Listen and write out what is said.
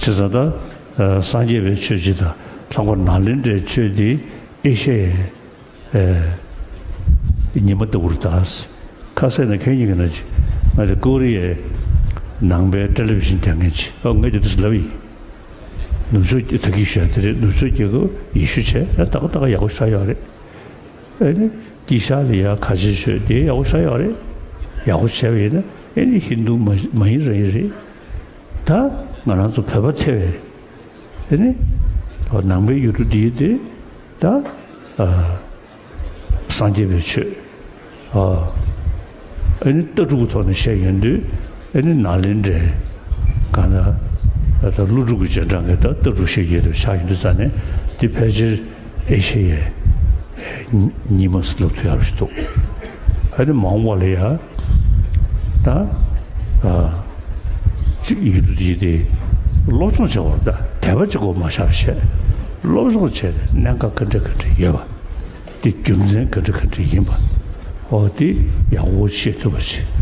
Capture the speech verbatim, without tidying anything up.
བྱས་ཙང་ད་སངས་རྒྱས་པའི་ཆོས་སྤྱི་དང་། ལྷག་པར་ནཱ་ལེནྡྲའི་ཆོས་འདི་ཨེ་ཤ་ཡའི་ཉི་མ་ལྟ་བུར་གདའ། ཁ་གསལ་ན་ཁྱེད་ཉིད་ཀྱིས་ན་ཅི། ང་དེ་ཀོ་རི་ཡའི་ནང་པའི་ཊེ་ལི་བི་ཤིན་རྒྱག་མཁན་ཅིག་ཨོ་ངས་དེ་འདྲ་ལབ་ཡིན། ནུབ་ཕྱོགས་ཀྱི་ད་གིན་ཞུས་དེ་རེད། ནུབ་ཕྱོགས་རྒྱལ་ཁབ་ཡེ་ཤུ་བྱས་ཡ་ཏག་ཏག་ཡག་པོ་ཆགས་ཡོད་རེད། ཨེ་ནི་དཀྱིལ་ཤར་ལ་ཡ་ཁ་ཆེ་ཤོས་དེ་ཡག་པོ་ཆགས་ཡོད་རེད། ཡག་པོ་བྱས་པ་ཡིན་ན་ཨེ་ནི་ཧིན་དུ་མ་མ་ཡིན་རང་ཡིན་རེད། ད་ང་རང་ཚོ་བོད་པ་ཐེ་བའི་ཨེ་ནི་ནང་པའི་ཡུལ་གྲུ་འདིའི་དེ་ད་ཨ་སངས་རྒྱས་པའི་ཆོས། ཨ་ཨེ་ནི་ལྟ་གྲུབ་ཀྱི་ཐོག་ནས་བཤད་ཡོང་དུས་ཨེ་ནི་ནཱ་ལེནྡྲའི་གང་ལྟར་ད་ལྟ་ཀླུ་སྒྲུབ་ཀྱི་རྗེས་འབྲང་གི་ད་ལྟ་གྲུབ་བཤད་ཀྱི་དེ་ཆགས་ཡོང་དུས་ཙང་ནས་འདི་ཕལ་ཆེར་ཨེ་ཤེ་ཡའི་ཉི་མ་ཟེར་ལབ་ཐུབ་ཡག་ཞིག་འདུག་ཨ་ནི་མ་འོངས་པ་ལ་ཡ་ད་ཨ་ཅིག་ཡུལ་གྲུ་དེ་དེ་སློབ་སྦྱོང་བྱེད་པར་ད་དད་པ་གཅིག་པོ་མ་བཞག་བྱས་སློབ་སྦྱོང་བྱས་ནས་གནད་འགག་ག་འདྲ་ག་འདྲ་ཡོད་པ། དེ་རྒྱུ་མཚན་ག་འདྲ་ག་འདྲ་ཡིན་པ། ཨོ་དེ་ཡག་པོ་ཤེས་ཐུབ་པ་བྱེད།